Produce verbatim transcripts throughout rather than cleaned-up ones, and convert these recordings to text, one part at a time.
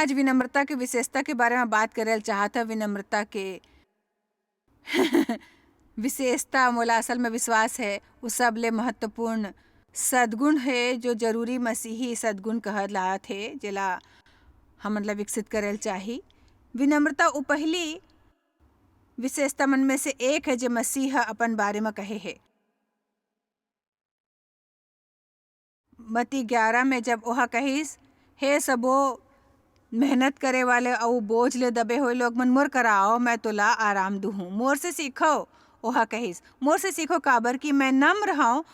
आज विनम्रता के विशेषता के बारे में बात करे ल चाहत हव। विनम्रता के विशेषता मोला असल में विश्वास है, वो सबले महत्वपूर्ण सद्गुण है, जो जरूरी मसीही सद्गुण कहलात है, जेला हमन ला विकसित करे ल चाही। विनम्रता वो पहली विशेषता मन में से एक है, जे मसीह ह अपन बारे में कहे है। मती ग्यारह में जब ओहा कहिस, "हे सबो मेहनत करे वाले अऊ बोझ ले दबे होए लोग मन, मोर करा आओ, मैं तोला आराम दूहूं। मोर से सीखो," ओहा कहिस, "मोर से सीखो, काबर कि मैं नम्र हंव।"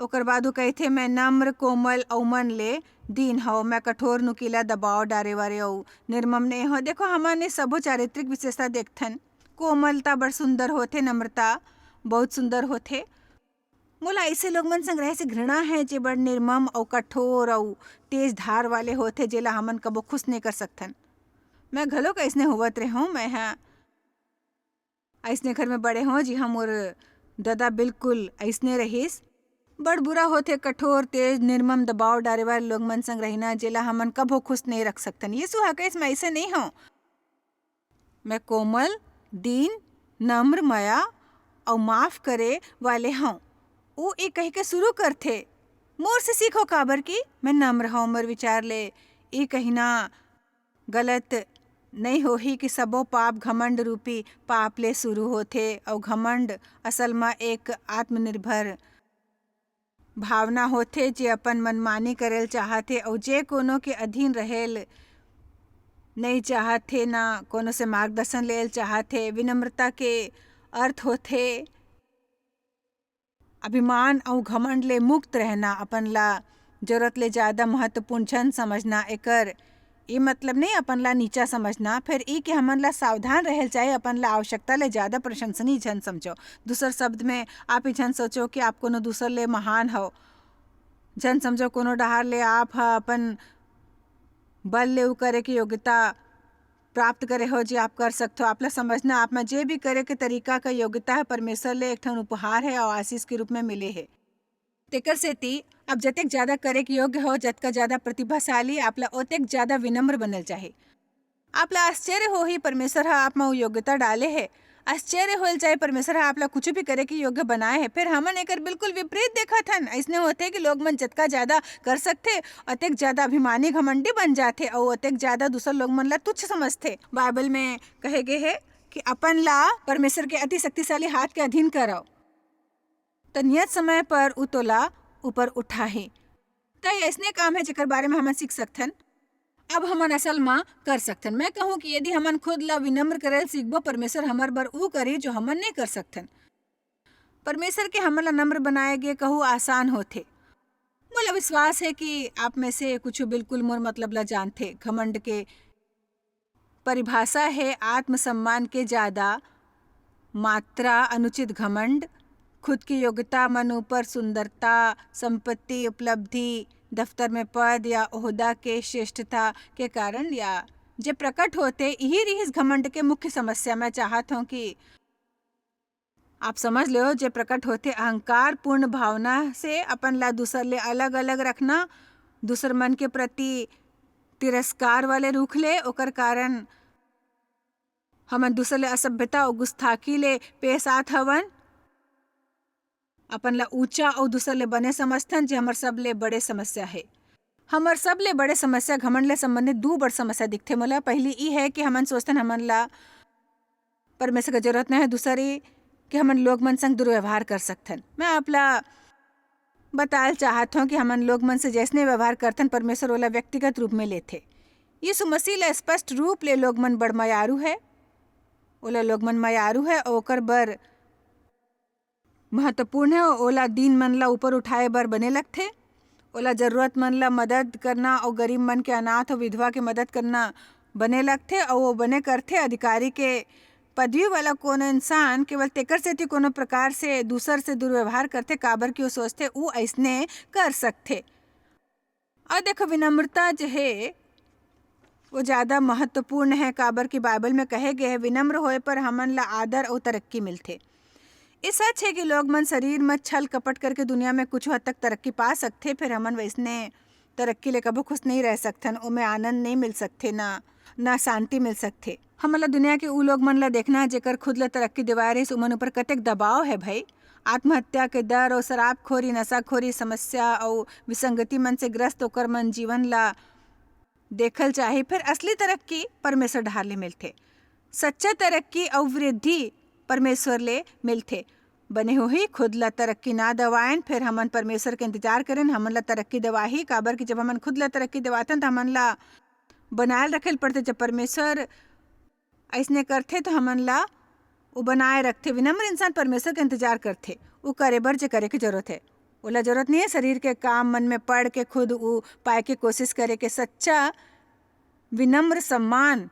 ओकर बाद वो कहिथे, "मैं नम्र, कोमल अऊ मन ले दीन हंव, मैं कठोर, नुकीला, दबाव डारे वाले अऊ निर्मम नहीं हंव।" देखो, हमन ये सबो चारित्रिक विशेषता देखथन। कोमलता बड़ सुंदर होथे, नम्रता बहुत सुंदर होथे। मोला ऐसे लोग मन संग रहे से घृणा है, जे बड़ निर्मम अऊ कठोर अऊ तेज धार वाले होथे, जेला हमन कबो खुश नहीं कर सकथन। मैं घलो अइसने होवत रहे हंव। मैं हा अइसने घर में बड़े हंव, जिहां मोर ददा बिल्कुल अइसने रहिस। बड़ बुरा होथे कठोर, तेज, निर्मम, दबाव डारे वाले लोग मन संग रहिना, जेला हमन कभो खुश नहीं रख सकथन। यीशु हा कहिस, "मैं अइसे नहीं हंव। मैं कोमल, दीन, नम्र, मया अऊ माफ करे वाले हंव।" वो ये कह के शुरू करथे, "मोर से सीखो, काबर कि मैं नम्र हंव।" मोर विचार ले ये कहिना गलत नहीं होही कि सबो पाप घमंड रूपी पाप ले शुरू होथे, अऊ घमंड असल म एक आत्मनिर्भर भावना होथे, जे अपन मनमानी करे ल चाहत हे अऊ जे कोनो के अधीन रहे ल नइ चाहत हे, ना कोनो से मार्गदर्शन ले ल चाहत हे। विनम्रता के अर्थ होथे अभिमान अऊ घमंड ले मुक्त रहना, अपन ला जरूरत ले ज्यादा महत्वपूर्ण झन समझना। एकर ये मतलब नहीं अपन ला नीचा समझना, फेर ई कि हमन ला सावधान रहे ल चाही, अपन ला आवश्यकता ले ज्यादा प्रशंसनीय झन समझो। दूसर शब्द में, आप ये झन सोचो कि आप कोनो दूसर ले महान हो, झन समझो कोनो डहार ले आप ह अपन बल ले उ करे के योग्यता प्राप्त करे हो, जे आप कर सकथो। आप ला समझना, आप में जे भी करे के तरीका का योग्यता है, परमेश्वर ले एक ठन उपहार है और आशीष के रूप में मिले है। तेकर सेती आप जतेक ज्यादा करे के योग्य हो, जतका ज्यादा प्रतिभाशाली, आप ला ओतेक ज्यादा विनम्र बनल चाही। आप ला आश्चर्य होही, परमेश्वर ह आप म उ योग्यता डाले हे। आश्चर्य होल चाहे परमेश्वर ह आप ला कुछ भी करे के योग्य बनाए हे, फिर हमन एकर बिल्कुल विपरीत देखत हन। अइसने होथे कि लोग मन जतका ज्यादा कर सकथे, अतेक ज्यादा अभिमानी घमंडी बन जाथे अउ अतेक ज्यादा दूसर लोग मन ला तुच्छ समझथे। बाइबल में कहे गे हे कि अपन ला परमेश्वर के अति शक्तिशाली हाथ के अधीन करव, त नियत समय पर उ तोला ऊपर उठाही। त ये अइसने काम हे जेकर बारे में हमन सीख सकथन। अब हमन असल म कर सकथन। मैं कहूँ कि यदि हमन खुद ला विनम्र करे ल सीखबो, परमेश्वर हमर बर उ करही जो हमन नइ कर सकथन। परमेश्वर के हमन ला नम्र बनाए गे कहू आसान होथे। मोला विश्वास हे कि आप में से कुछ बिल्कुल मोर मतलब ला जानथे। घमंड के परिभाषा हे आत्मसम्मान के ज्यादा मात्रा, अनुचित घमंड, खुद की योग्यता मन ऊपर सुंदरता, संपत्ति, उपलब्धि, दफ्तर में पद या ओहदा के श्रेष्ठता के कारण या जे प्रकट होथे, इही रिहिस घमंड के मुख्य समस्या। मैं चाहत हूँ कि आप समझ लेव, जे प्रकट होथे अहंकारपूर्ण भावना से अपन ला दूसर ले अलग-अलग रखना, दूसर मन के प्रति तिरस्कार वाले रूख ले, ओकर कारण हमन दूसर ले असभ्यता अउ गुस्ताखी ले पेश आत हवन। अपन ला ऊंचा अउ दूसर ले बने समझथन, जे हमर सबले बड़े समस्या हे। हमर सबले बड़े समस्या, घमंड ले संबंधित दू बड़ समस्या दिखथे मोला। पहली ई हे कि हमन सोचथन हमन ला परमेश्वर के जरूरत नहीं हे, दूसर ई कि हमन लोग मन संग दुर्व्यवहार कर सकथन। मैं आप ला बताल चाहत हूँ कि हमन लोग मन से जैसने व्यवहार करथन, परमेश्वर ओला व्यक्तिगत रूप में लेथे। यीशु मसीह ला स्पष्ट रूप ले लोग मन बड़ मयारू हे, ओला लोग मन मयारू हे, ओकर बर महत्वपूर्ण हे, ओला दीन मन ला ऊपर उठाए बर बने लगथे, ओला जरूरत मन ला मदद करना अउ गरीब मन के, अनाथ अउ विधवा के मदद करना बने लगथे, अउ वो बने करथे। अधिकारी के पदवी वाला कोनो इंसान केवल तेकर सेती कोनो प्रकार से दूसर से दुर्व्यवहार करथे, काबर कि वो सोचथे, ऊ अइसने कर सकथे। अउ देखो, विनम्रता जे हे, वो ज्यादा महत्वपूर्ण हे, काबर कि बाइबल में कहे गे हे, "विनम्र होए पर हमन ला आदर अउ तरक्की मिलथे।" ये सच हे कि लोग मन शरीर में छल कपट करके दुनिया में कुछ हद तक तरक्की पा सकथे, फिर हमन वैसने तरक्की ले कभू खुश नहीं रह सकथन, ओमे आनंद नहीं मिल सकथे, ना, ना शांति मिल सकथे। हमन ला दुनिया के उ लोग मन ला देखना हे, जेकर खुद ला तरक्की दिवाए रहिस, उमन ऊपर कतेक दबाव हे भई। आत्महत्या के डर अउ शराबखोरी, नशाखोरी, समस्या अउ विसंगति मन से ग्रस्त ओकर मन जीवन ला देखल चाही। फिर असली तरक्की परमेश्वर डहार ले मिलथे। सच्चा तरक्की अउ वृद्धि परमेश्वर ले मिलथे। बने होही, खुद ला तरक्की ना दवाएन, फिर हमन परमेश्वर के इंतजार करेन, हमन ला तरक्की दवाही। काबर कि जब हमन खुद ला तरक्की दवाथन, त हमन ला बनाए रखे ल पड़थे। जब परमेश्वर अइसने करथे, त हमन ला वो बनाए रखथे। विनम्र इंसान परमेश्वर के इंतजार करथे, वो करे बर जे करे के जरूरत हे। ओला जरूरत नहीं है शरीर के काम मन में पड़ के खुद वो पाए के कोशिश करे के। सच्चा विनम्र सम्मान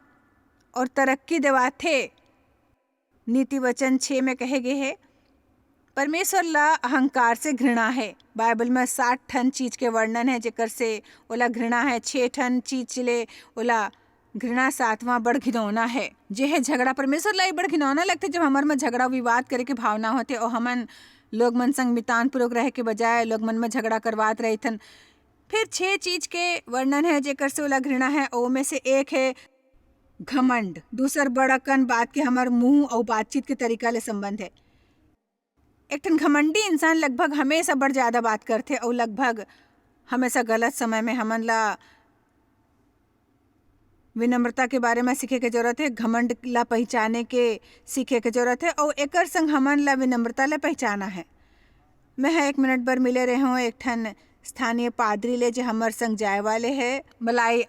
और तरक्की देवाथे। नीति वचन छः में कहे गे हे, परमेश्वर ला अहंकार से घृणा है। बाइबल में साठ ठन चीज के वर्णन है, जेकर से ओला घृणा है। छः ठन चीज ले ओला घृणा। सातवां बड़ घिनौना है, जे है झगड़ा। परमेश्वर ला ये बड़ घिनौना लगथे, जब हमर में झगड़ा विवाद करे के भावना होथे और हमन लोग मन संग मितान पूर्वक रहे के बजाय लोग मन में झगड़ा करवात रहिथन। फिर छह चीज के वर्णन है, जेकर से ओला घृणा है। ओमे से एक है घमंड। दूसर बड़ अकन बात के हमर मुंह अउ बातचीत के तरीका ले संबंध है। एक ठन घमंडी इंसान लगभग हमेशा बड़ ज्यादा बात करथे अउ लगभग हमेशा गलत समय में। हमन ला विनम्रता के बारे में सीखे के जरूरत है, घमंड ला पहचाने के सीखे के जरूरत है, अउ एकर संग हमन ला विनम्रता ला पहचाना है। मैं ह एक मिनट बर मिले रहे हूँ एक ठन स्थानीय पादरी ले, जे हमर संग जाए वाले है। मलाई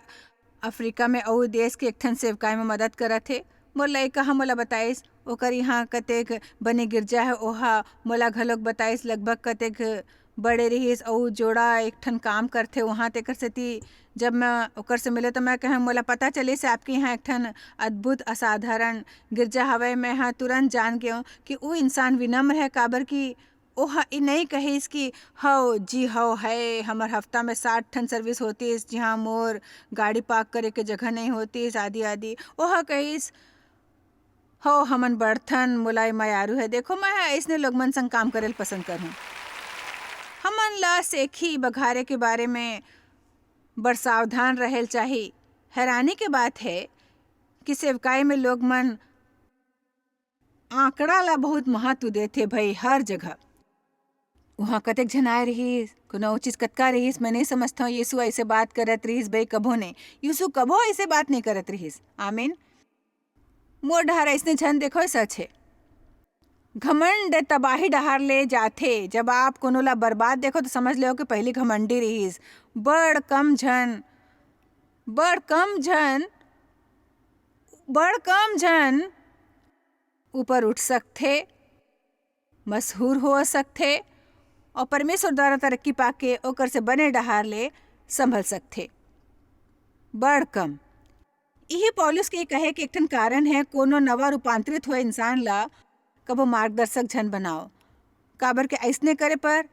अफ्रीका में अउ देश के एक ठन सेवकाई में मदद करत हे। मोर लइका ह मोला बताइस, ओकर इहाँ कतेक बने गिरजा हे, ओहा मोला घलोक बताइस, लगभग कतेक बड़े रिहिस, अउ जोड़ा एक ठन काम करथे उहाँ। तेकर सेती जब मैं ओकर से मिले, तो मैं कहे, "मोला पता चलिस, आपके यहाँ एक ठन अद्भुत, असाधारण गिरजा हवय।" मैं ह तुरंत जान गेंव कि ऊ इंसान विनम्र है, काबर कि ओह ई नइ कहिस कि, "हव जी, हव है, हमर हफ्ता में साठ ठन सर्विस होतिस, जिहाँ मोर गाड़ी पार्क करे के जगह नइ होतिस, आदि, आदि।" ओह कहिस, "हव, हमन बढ़थन, मोला ए मयारू है।" देखो, मैं ह अइसने लोग मन संग काम करे ल पसंद करहूँ। हमन ला सेखी बघारे के बारे में बड़ सावधान रहे ल चाही। हैरानी के बात है कि सेवकाई में लोग मन आंकड़ा ला बहुत महत्व देथे भई, हर जगह। उहाँ कतेक झन आए रिहिस, कोनो चीज कतका रिहिस, मैं नइ समझथंव। यीशु अइसे बात करत रिहिस भई, कभो नइ। यीशु कभो अइसे बात नइ करत रिहिस। आमीन। मोर डहार अइसने झन देखो, सच हे। घमंड तबाही डहार ले जाथे। जब आप कोनो ला बर्बाद देखो, तो समझ लेव कि पहिली घमंडी रिहिस। बड़ कम झन, बड़ कम झन, बड़ कम झन ऊपर उठ सकथे, मशहूर हो सकथे, अउ परमेश्वर द्वारा तरक्की पाके ओकर से बने डहार ले संभल सकथे। बड़ कम। इही पौलुस के कहे के एक ठन कारण है, कोनो नवा रूपांतरित होए इंसान ला कबो मार्गदर्शक झन बनाओ, काबर के अइसने करे पर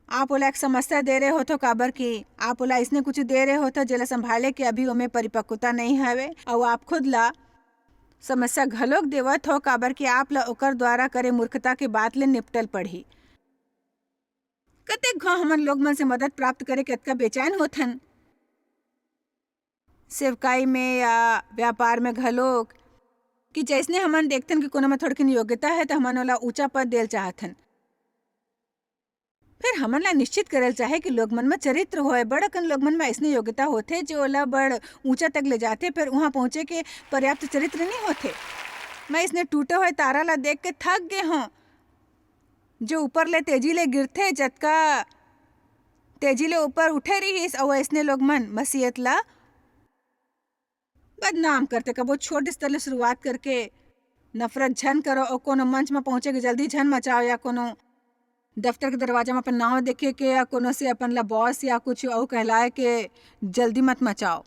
आप ओला एक समस्या दे रहे होथो, काबर कि आप ओला अइसने कुछ दे रहे होथो, जेला संभाले के अभी ओमे परिपक्वता नइ हवे, अउ आप खुद ला समस्या घलोक देवत हो, काबर कि आप ला ओकर द्वारा करे मूर्खता के बात ले निपटल पड़ही। कतेक घाव हमन लोग मन से मदद प्राप्त करे के अतका बेचैन होथन, सेवकाई में या व्यापार में घलोक, कि जइसने हमन देखथन कि कोनो में थोड़किन योग्यता है, तो हमन ओला ऊंचा पद देल चाहथन। फिर हमन ला निश्चित करल चाहे कि लोग मन में चरित्र होए। बड़ अकन लोग मन में अइसने योग्यता होथे, जो ओला बड़ ऊंचा तक ले जाथे, फिर उहाँ पहुँचे के पर्याप्त चरित्र नहीं होथे। मैं इसने टूटे हुए तारा ला देख के थक गे हों, जो ऊपर ले तेजी ले गिरथे, जतका तेजी ले ऊपर उठे रिहिस, अउ अइसने लोग मन मसीहत ला बदनाम करथे। कबो छोट स्तर ले शुरुआत करके नफरत झन करो, अउ कोनो मंच में पहुँचे के जल्दी झन मचाओ, या कोनो दफ्तर के दरवाजा में अपन नाव देखे के, या कोनो से अपन ला बॉस या कुछ अउ कहलाए के जल्दी मत मचाओ।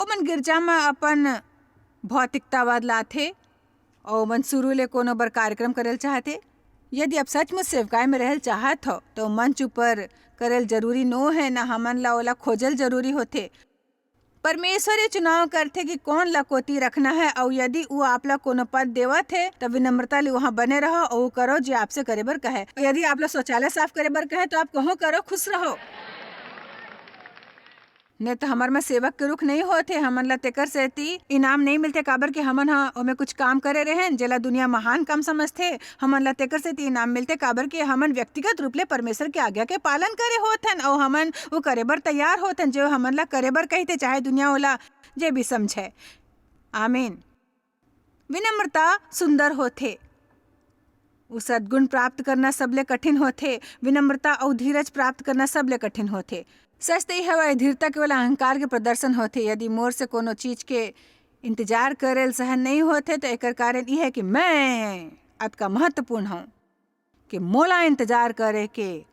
ओमन गिरजा म अपन भौतिकतावाद लाथे, अउ ओमन शुरू ले कोनो बर कार्यक्रम करे ल चाहथे। यदि आप सचमुच सेवकाई में रहे ल चाहत हो, तो मंच ऊपर करे ल जरूरी नो है, न हमन ला ओला खोजे ल जरूरी होथे। परमेश्वर ये चुनाव करथे कि कोन ला कोती रखना है, अउ यदि वो आप ला कोनो पद देवत है, त विनम्रता ले वहाँ बने रहो अउ वो करो जे आपसे करे बर कहे। यदि आप ला शौचालय साफ करे बर कहे, तो आप कहो करो, खुश रहो। नहीं तो हमर में सेवक के रुख नहीं होत हे, हमन ला तेकर सेती इनाम नहीं मिलथे, काबर कि हमन ह ओमे कुछ काम करे रहेन, जेला दुनिया महान काम समझथे। हमन ला तेकर सेती इनाम मिलथे, काबर कि हमन व्यक्तिगत रूप ले परमेश्वर के आज्ञा के पालन करे होत हन, अउ हमन वो करे बर तैयार होत हन, जो हमन ला करे बर कहिथे, चाहे दुनिया ओला जे भी समझे। आमीन। विनम्रता सुंदर होथे। उ सद्गुण प्राप्त करना सबले कठिन होथे। विनम्रता अउ धीरज प्राप्त करना सबले कठिन होथे। सच तो ये हवय, धीरता केवल अहंकार के प्रदर्शन होथे। यदि मोर से कोनो चीज के इंतजार करेल सहन नहीं होथे, तो एकर कारण ये है कि मैं अतका महत्वपूर्ण हूँ कि मोला इंतजार करे के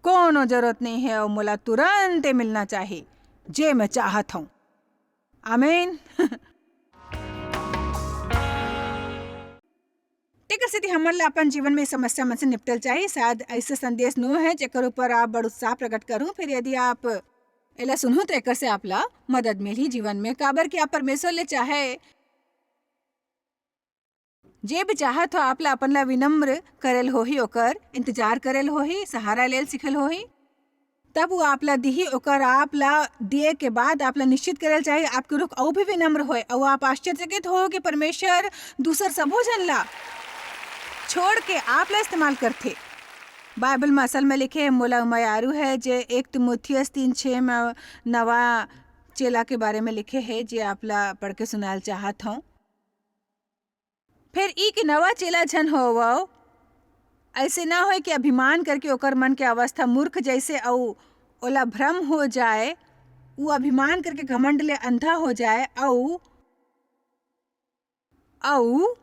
कोनो जरूरत नहीं है और मोला तुरंत मिलना चाहिए, जे मैं चाहत हूँ। आमीन। तेकर सेती हमन ला अपन जीवन में समस्या मन से निपटल चाहिए। शायद ऐसे संदेश नो है, जेकर ऊपर आप बड़ उत्साह प्रकट करूं। फिर यदि आप एला सुनहू, तो एकर से आप ला मदद मिलही जीवन में, काबर कि आप परमेश्वर ले चाहे, जे भी चाहत हो, आप ला अपन ला विनम्र करेल होही, ओकर इंतजार करेल होही, सहारा लेल सिखल होही। तब वो आप ला दिही, ओकर आप ला दिए के बाद आप ला निश्चित करेल चाहिए, आपके रुख अउ भी विनम्र होए, अउ आप आश्चर्यचकित हो कि परमेश्वर दूसर सबो झन ला छोड़ के आप ला इस्तेमाल करथे। बाइबल में असल में लिखे हे, मोला मयारू है, जे एक तीमुथियुस तीन छः में नवा चेला के बारे में लिखे हे, जे आप ला पढ़ के सुनायल चाहत हूँ। फेर ई कि नवा चेला झन होवव, अइसे ना होय कि अभिमान करके ओकर मन के अवस्था मूर्ख जइसे अऊ ओला भ्रम हो जाय, ऊ अभिमान करके घमंड ले अंधा हो जाय, अऊ, अऊ,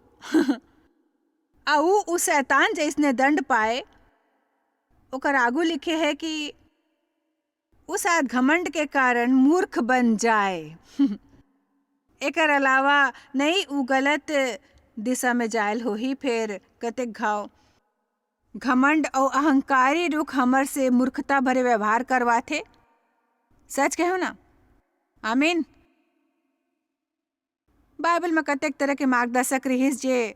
अऊ ऊ शैतान जइसने दंड पाए। ओकर आगू लिखे हे कि ऊ शायद घमंड के कारण मूर्ख बन जाए। एकर अलावा नई ऊ गलत दिशा में जायल होही, फेर कतेक घाव घमंड अउ अहंकारी रुख हमर से मूर्खता भरे व्यवहार करवाथे। सच कहो ना? आमीन। बाइबल में कतेक तरह के मार्गदर्शक रिहिस जे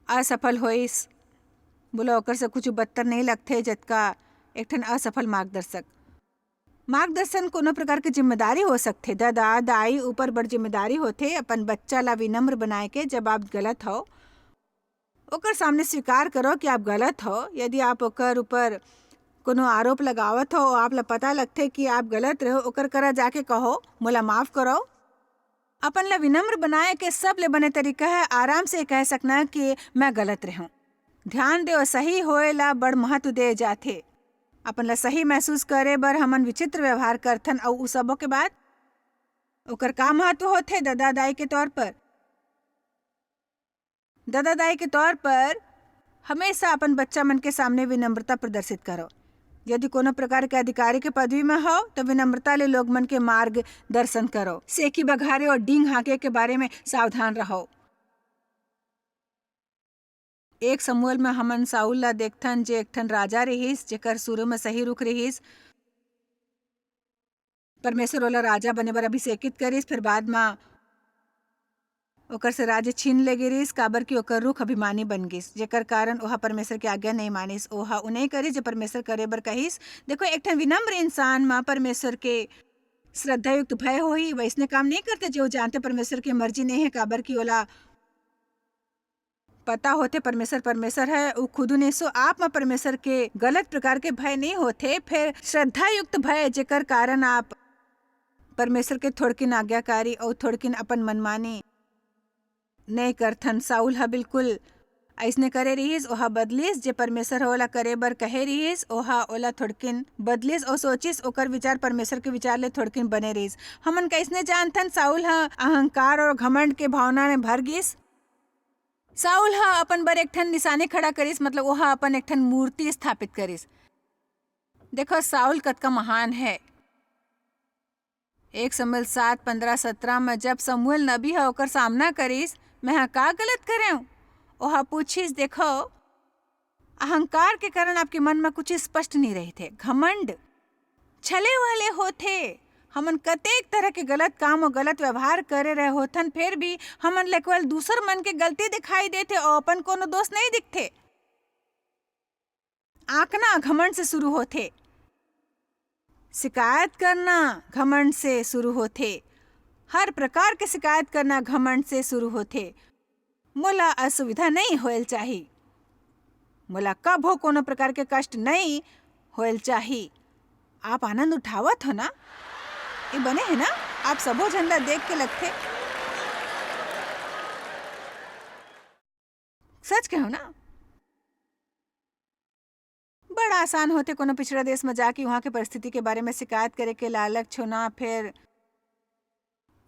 असफल होइस। बोलो, ओकर से कुछ बदतर नहीं लगथे जतका एक ठन असफल मार्गदर्शक। मार्गदर्शन कोनो प्रकार के जिम्मेदारी हो सकथे। ददा, दाई ऊपर बड़ जिम्मेदारी होथे अपन बच्चा ला विनम्र बनाए के। जब आप गलत हो, ओकर सामने स्वीकार करो कि आप गलत हो। यदि आप ओकर ऊपर कोनो आरोप लगावत हो, आप ला पता लगथे कि आप गलत रहो, ओकर करा जाके कहो, "मोला माफ करो।" अपन ला विनम्र बनाए के सबले बने तरीका है आराम से कह सकना कि मैं गलत रहूं। ध्यान देव, सही होए ला बड़ महत्व दे जाथे। अपन ला सही महसूस करे बर हमन विचित्र व्यवहार करथन, अउ उ सबो के बाद ओकर का महत्व होथे ददा दाई के तौर पर? ददा दाई के तौर पर हमेशा अपन बच्चा मन के सामने विनम्रता प्रदर्शित करो। यदि कोनो प्रकार के अधिकारी के पदवी में हो, तो विनम्रता ले लोग मन के मार्गदर्शन करो। सेकी बघारे और डींग हाँके के बारे में सावधान रहो। एक शमूएल में हमन साउल ला देखथन, जे एक ठन राजा रिहिस, जेकर शुरू में सही रुख रिहिस। परमेश्वर ओला राजा बने बर अभिषेकित करिस, फिर बाद म ओकर से राज्य छीन ले गिरिस, काबर कि ओकर रुख अभिमानी बन गिस, जेकर कारण ओहा परमेश्वर के आज्ञा नइ मानिस। ओहा उ नइ करिस, जो परमेश्वर करे बर कहिस। देखो, एक ठन विनम्र इंसान म परमेश्वर के श्रद्धायुक्त भय होही। वइसने काम नइ करथे, जे ओ जानथे परमेश्वर के मर्जी नइ हे, काबर कि ओला पता होथे परमेश्वर परमेश्वर हे, उ खुद उन्हें सो आप म परमेश्वर के गलत प्रकार के भय नइ होथे। फेर श्रद्धायुक्त भय, जेकर कारण आप परमेश्वर के थोड़किन आज्ञाकारी अउ थोड़किन अपन मनमानी नइ करथन। साउल ह बिल्कुल अइसने करे रिहिस, ओहा बदलिस, जे परमेश्वर ह ओला करे बर कहे रिहिस, ओहा ओला थोड़किन बदलिस अउ सोचिस, ओकर विचार परमेश्वर के विचार ले थोड़किन बने रिहिस। हमन कइसने जानथन, साउल ह अहंकार अउ घमंड के भावना में भर गिस? साउल ह अपन बर एक ठन निशानी खड़ा करिस, मतलब ओहा अपन एक ठन मूर्ति स्थापित करिस। देखो, साउल कतका महान है। एक शमूएल सात, पन्द्रह, सत्रह में जब शमूएल नबी ह ओकर सामना करिस, "मैं ह का गलत करेंव?" ओहा पूछिस, देखो, अहंकार के कारण आपके मन में कुछ स्पष्ट नहीं रहिथे। घमंड छले वाले होथे। हमन कतेक तरह के गलत काम और गलत व्यवहार करे रहे होथन, फेर भी हमन ले केवल दूसर मन के गलती दिखाई देथे और अपन कोनो दोष नहीं दिखथे। आंकना घमंड से शुरू होथे। शिकायत करना घमंड से शुरू होथे। हर प्रकार के शिकायत करना घमंड से शुरू होथे। मोला असुविधा नहीं होयल चाही। मोला कभो कोनो प्रकार के कष्ट नहीं होयल चाही। आप आनंद उठावत हो ना? ये बने है ना? आप सबो झन ला देख के लगथे। सच कहो ना? बड़ा आसान होथे कोनो पिछड़ा देश में जाके वहाँ के परिस्थिति के बारे में शिकायत करे के लालच होना, फिर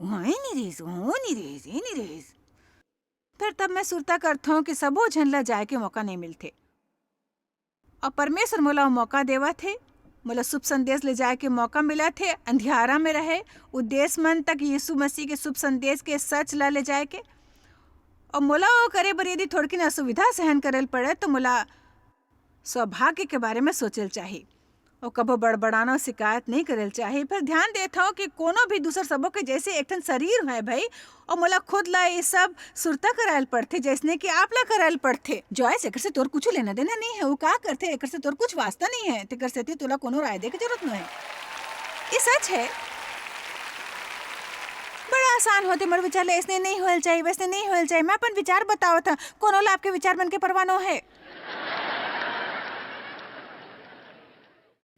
वहाँ ये नहीं रहिस, वहाँ वो नहीं रहिस, ये नहीं रहिस। फिर तब मैं सुरता करथों कि सबो झन ला जाए के मौका नहीं मिलथे। और परमेश्वर मोला वो मौका देवत हे, मोला शुभ संदेश ले जाए के मौका मिलत हे। अंधियारा में रहे, उद्देश्य मन तक यीशु मसीह के शुभ संदेश के सच ला ले जाए के। और मोला वो करे बर यदि थोड़किन असुविधा सहन करल पड़े, तो मोला सौभाग्य के बारे में सोचल चाही। और कभो बड़बड़ाना शिकायत नहीं करल चाही। पर ध्यान देत हव कि कोनो भी दूसर सबो के जैसे एक ठन शरीर है भाई, और मोला खुद ला ये सब सुरता करायल पड़थे, जैसने कि आप ला करायल पड़थे। जॉयस, एकर से तोर कुछ लेना देना नहीं है, वो का करथे, एकर से तोर कुछ वास्ता नहीं है, तेकर सेती तोला कोनो राय दे के जरूरत नहीं है। ये सच है। बड़ा आसान होथे, मोर विचार ले ऐसने नहीं होयल चाहिए, वैसने नहीं होयल चाहिए। मैं अपन विचार बतावत हूँ, कोनो ला आपके विचार मन के परवाह नो है।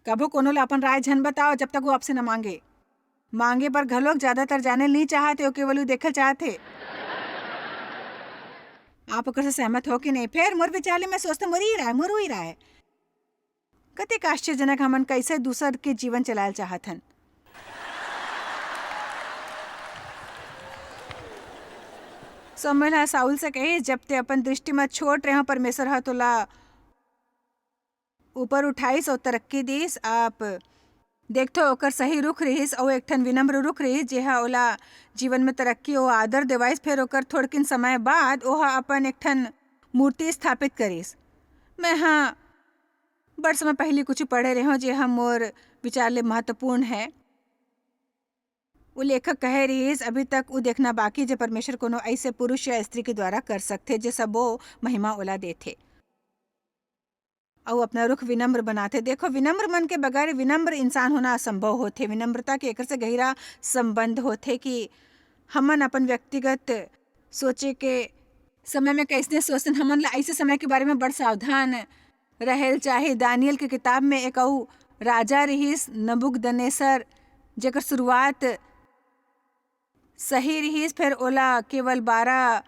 कभो कोनो ला अपन राय झन बताओ, जब तक वो आपसे न मांगे। मांगे पर घलोक ज्यादातर जाने नहीं चाहते, वो केवल वो देखल चाहते। आप ओकर से सहमत हो कि नहीं? फिर मोर विचार ले मैं सोचते, मोर ही राय, मोर ही राय। कतेक आश्चर्यजनक, हमन कैसे दूसर के जीवन चलायल चाहत हन। शमूएल ह शाऊल से कहिस, "जब ते अपन दृष्टि म छोट रेहो, परमेश्वर ह तोला ऊपर उठाइस अउ तरक्की दिस।" आप देखथो, ओकर सही रुख रिहिस अउ एक ठन विनम्र रुख रिहिस, जेहा ओला जीवन में तरक्की अउ आदर देवाइस। फेर ओकर थोड़किन समय बाद ओहा अपन एक ठन मूर्ति स्थापित करिस। मैं हा बड़ समय पहिली कुछ पढ़े रेहों, जेहा मोर विचार ले महत्वपूर्ण है। वो लेखक कहे रिहिस, अभी तक वो देखना बाकी जे परमेश्वर कोनो ऐसे पुरुष या स्त्री के द्वारा कर सकथे, जे सबो महिमा ओला देथे। अउ अपना रुख विनम्र बनाथे। देखो, विनम्र मन के बगैर विनम्र इंसान होना असंभव होथे। विनम्रता के एकर से गहिरा संबंध होथे कि हमन अपन व्यक्तिगत सोचे के समय में कैसने सोचन, हमन ला ऐसे समय के बारे में बड़ सावधान रहेल चाही। दानियल के किताब में एक अउ राजा रिहिस, नबूकदनेस्सर, जेकर शुरुआत सही रिहिस, फेर ओला केवल बारह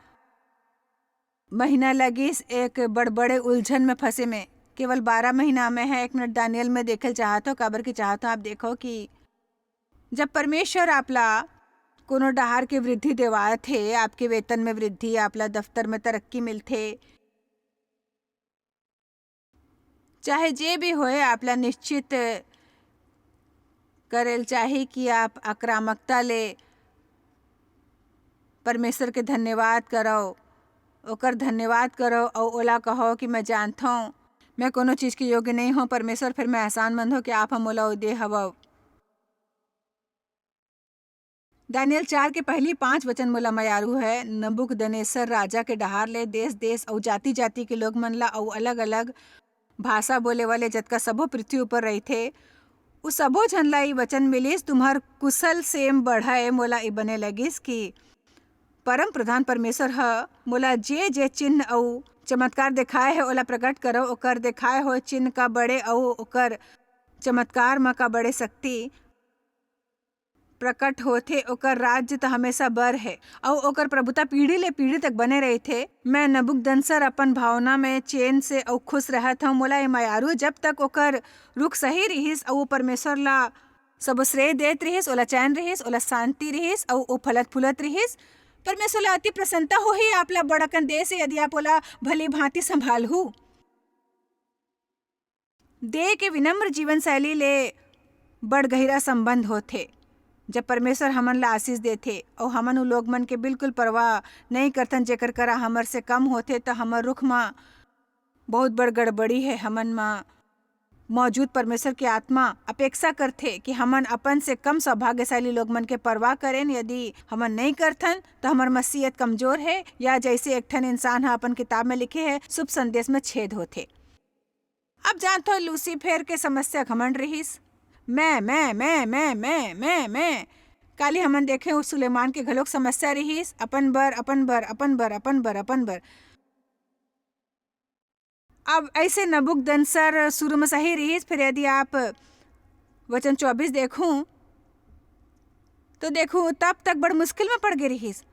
महीना लगिस एक बड़ बड़े उलझन में फंसे में। केवल बारह महीना में है। एक मिनट दानियल में देखल चाहत हो, काबर की चाहत हो आप देखो कि जब परमेश्वर आपला कोनो डहार के वृद्धि देवात हे, आपके वेतन में वृद्धि, आपला दफ्तर में तरक्की मिलथे, चाहे जे भी होए, आपला निश्चित करेल चाही कि आप आक्रामकता ले परमेश्वर के धन्यवाद करव, ओकर धन्यवाद करव अउ ओला कहव कि मैं जानथंव, मैं कोनो चीज के योग्य नहीं हंव, परमेश्वर, फेर मैं एहसानमंद हंव कि आप ह मोला ओ दे हवव। दानियल चार के पहली पांच वचन मोला मयारू है। नबूकदनेस्सर राजा के डहार ले देश-देश अउ जाति-जाति के लोग मन ला अउ अलग-अलग भाषा बोले वाले जतका सबो पृथ्वी ऊपर रहिथे, उ सबो झन ला ई वचन मिलिस, "तुम्हर कुशल सेम बढ़य।" मोला ई बने लगिस कि परम प्रधान परमेश्वर ह मोला जे-जे चिन्ह अउ चमत्कार देखाय हे, ओला प्रकट करव। ओकर देखाय होय चिन्ह का बड़े अउ ओकर चमत्कार म का बड़े शक्ति प्रकट होथे। ओकर राज्य त हमेशा बर हे, अउ ओकर प्रभुता पीढ़ी ले पीढ़ी तक बने रहिथे। मैं नबूकदनेस्सर अपन भावना में चैन से अउ खुश रहत हंव। मोला ए मयारू, जब तक ओकर रुख सही रिहिस अउ वो परमेश्वर ला सबो श्रेय देत रिहिस, ओला चैन रिहिस, ओला शांति रिहिस, अउ वो फलत फूलत रिहिस। परमेश्वर ला अति प्रसन्नता होही, आप ला बड़ अकन देस हे, यदि आप ओला भली भांति संभालहू। देह के विनम्र जीवन शैली ले बड़ गहिरा संबंध होथे। जब परमेश्वर हमन ला आशीष देथे अउ हमन उ लोग मन के बिल्कुल परवाह नइ करथन, जेकर करा हमर से कम होथे, त हमर रुख म बहुत बड़ गड़बड़ी हे। हमन म मौजूद परमेश्वर के आत्मा अपेक्षा करथे कि हमन अपन से कम सौभाग्यशाली लोग मन के परवाह करेन। यदि हमन नइ करथन, त हमर मसीहत कमजोर हे, या जैसे एक ठन इंसान ह अपन किताब में लिखे हे, शुभ संदेश में छेद होथे। अब जानथो, लूसीफर के समस्या घमंड रिहिस। मैं मैं मैं मैं मैं मैं मैं काली हमन देखे, उस सुलेमान के घलोक समस्या रिहिस, अपन बर, अपन बर, अपन बर, अपन बर, अपन बर। अब ऐसे नबुकदनसर शुरू में सही रिहिस, फिर यदि आप वचन चौबीस देखूं तो देखूं, तब तक बड़ मुश्किल में पड़ गे रिहिस।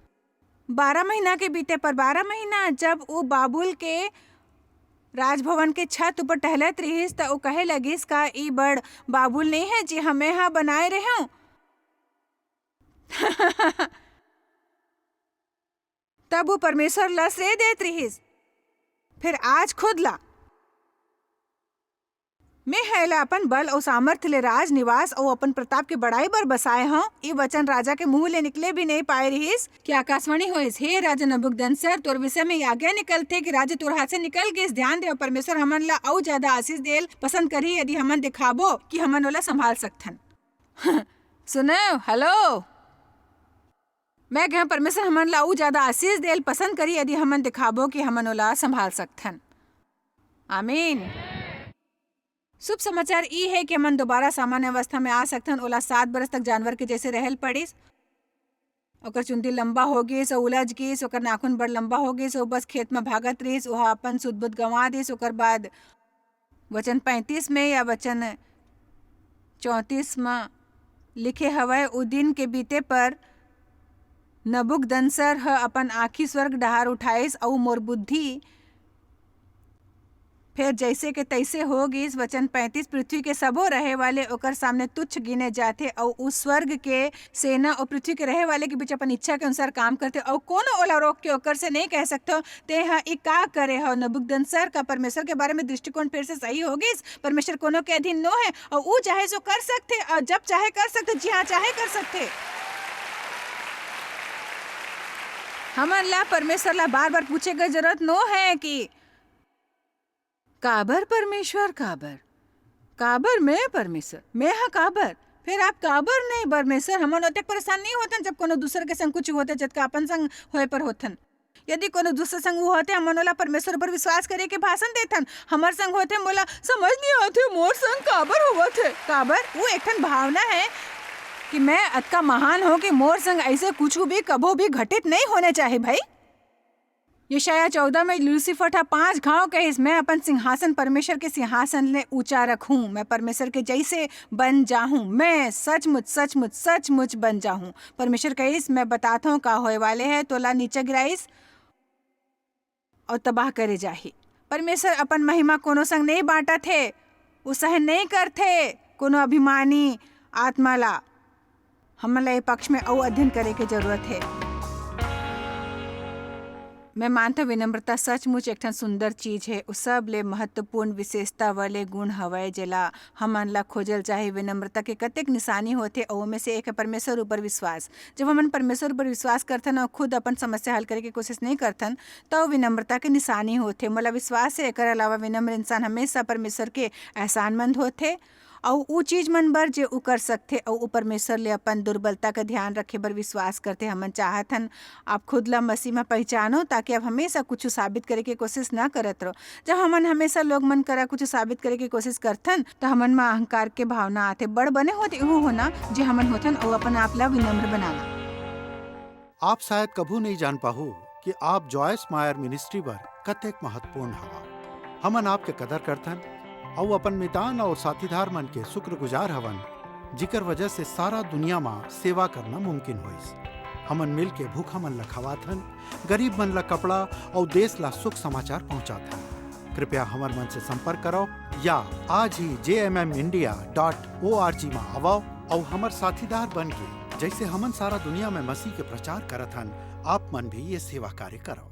बारह महीना के बीते पर बारह महीना, जब वो बाबुल के राजभवन के छत ऊपर टहलत रिहिस, त वो कहे लगिस, "का ई बड़ बाबुल नहीं है, जी हमें हा बनाए रहे हूं?" तब वो परमेश्वर ला श्रेय देत रिहिस। फिर आज खुद ला, "मैं ह एला अपन बल अउ सामर्थ्य ले राज निवास अउ अपन प्रताप के बड़ाई बर बसाए हंव।" ई वचन राजा के मुंह ले निकले भी नहीं पाए रिहिस कि आकाशवाणी होइस, "हे राजा नबुकदनसर, तोर विषय में ये आज्ञा निकलथे कि राज्य तोर हाथ से निकल गिस। ध्यान दे, परमेश्वर हमन ला अउ ज्यादा आशीष देल पसंद करही, यदि हमन दिखाबो कि हमन ओला संभाल सकथन।" सुनो, हेलो, मैं कहे परमेश्वर हमन ला अउ ज्यादा आशीष देल पसंद करही, यदि हमन दिखाबो कि हमन ओला संभाल सकथन। आमीन। शुभ समाचार ई है कि हमन दोबारा सामान्य अवस्था में आ सकथन। ओला सात बरस तक जानवर के जैसे रहल पड़िस। ओकर चुंदी लंबा हो गिस, ओ उलझ गिस, ओकर नाखून बड़ लंबा हो गिस, ओ बस खेत में भागत रिहिस, ओहा अपन सुध बुध गंवा दिस। ओकर बाद वचन पैंतीस में या वचन चौंतीस में लिखे हवय, "उ दिन के बीते पर नबुकदनसर ह अपन आँखी स्वर्ग डहार उठाइस, अउ मोर बुद्धि फेर जैसे के तैसे हो गिस।" वचन पैंतीस, पृथ्वी के सबो रहे वाले ओकर सामने तुच्छ गिने जाथे, अउ उ स्वर्ग के सेना अउ पृथ्वी के रहे वाले के बीच अपन इच्छा के अनुसार काम करथे, अउ कोनो ओला रोक के ओकर से नहीं कह सकथो, "तें ह ई का करे हव?" नबुकदनसर का परमेश्वर के बारे में दृष्टिकोण फिर से सही हो गिस। परमेश्वर कोनो के अधीन नो है, अउ उ चाहे सो कर सकथे, अउ जब चाहे कर सकथे, जी हाँ, चाहे कर सकथे। हमन ला परमेश्वर ला बार-बार पूछे के जरूरत नो है कि "काबर परमेश्वर, काबर? काबर मैं परमेश्वर? मैं हा काबर? फिर आप काबर नहीं परमेश्वर?" हमन ओतेक परेशान नहीं होथन, जब कोनो दूसर के संग कुछ होथे, जतका अपन संग होए पर होथन। यदि कोनो दूसर संग उ होथे, हमन ओला परमेश्वर पर विश्वास करे के भाषण देथन। हमर संग होथे, मोला समझ नहीं आथे, मोर संग काबर होवत है? काबर? उ एक ठन भावना है कि मैं अतका महान हूँ कि मोर संग ऐसे कुछ भी कभो भी घटित नहीं होने चाहे भाई। यशायाह चौदह में लूसीफर हा पांच घाव कहिस, "मैं अपन सिंहासन परमेश्वर के सिंहासन ले ऊंचा रखूं, मैं परमेश्वर के जैसे बन जाहूं, मैं सचमुच, सचमुच, सचमुच बन जाहूं।" परमेश्वर कहिस, "मैं बताथों का होए वाले है।" तोला नीचे गिराइस और तबाह करे जाही। परमेश्वर अपन महिमा कोनो संग नहीं बांटत हे, उ सहन नहीं करथे कोनो अभिमानी आत्मा ला। हमन ला ए पक्ष में अउ अध्ययन करे के जरूरत हे। मैं मानथव, विनम्रता सचमुच एक ठन सुंदर चीज हे। उ सबले महत्वपूर्ण विशेषता वाले गुण हवय, जेला हमन ला खोजल चाही। विनम्रता के कतेक निशानी होथे, अउ ओमे से एक हे परमेश्वर ऊपर विश्वास। जब हमन परमेश्वर ऊपर विश्वास करथन अउ खुद अपन समस्या हल करे के कोशिश नहीं करथन, त विनम्रता के निशानी होथे। मोला विश्वास हे, एकर अलावा विनम्र इंसान हमेशा परमेश्वर के एहसानमंद होथे। अउ उ चीज मन बर जे उ कर सकथे, अउ उ परमेश्वर ले अपन दुर्बलता का ध्यान रखे बर विश्वास करथे। हमन चाहत हन आप खुद ला मसीह म पहिचानो, ताकि आप हमेशा कुछ साबित करे के कोशिश न करत रहो। जब हमन हमेशा लोग मन करा कुछ साबित करे के कोशिश करथन, त हमन म अहंकार के भावना आथे। बड़ बने होत इहू होना जे हमन होथन, अउ अपन आप ला विनम्र बनाना। आप शायद कभू नहीं जान पाहू कि आप जॉयस मायर मिनिस्ट्री बर कतेक महत्वपूर्ण हवा। हमन आपके कदर करथन अउ अपन मितान और साथीदार मन के शुक्रगुजार हवन, जिकर वजह से सारा दुनिया मा सेवा करना मुमकिन होइस। हमन मिल के भूखा मन ला खवाथन, गरीब मन ला कपड़ा और देश ला सुख समाचार पहुंचाथन। कृपया हमर मन से संपर्क करो या आज ही J M M India dot O R G मा आवव और हमर साथीदार बन के, जैसे हमन सारा दुनिया में मसीह के प्रचार करत हन, आप मन भी ये सेवा कार्य करो।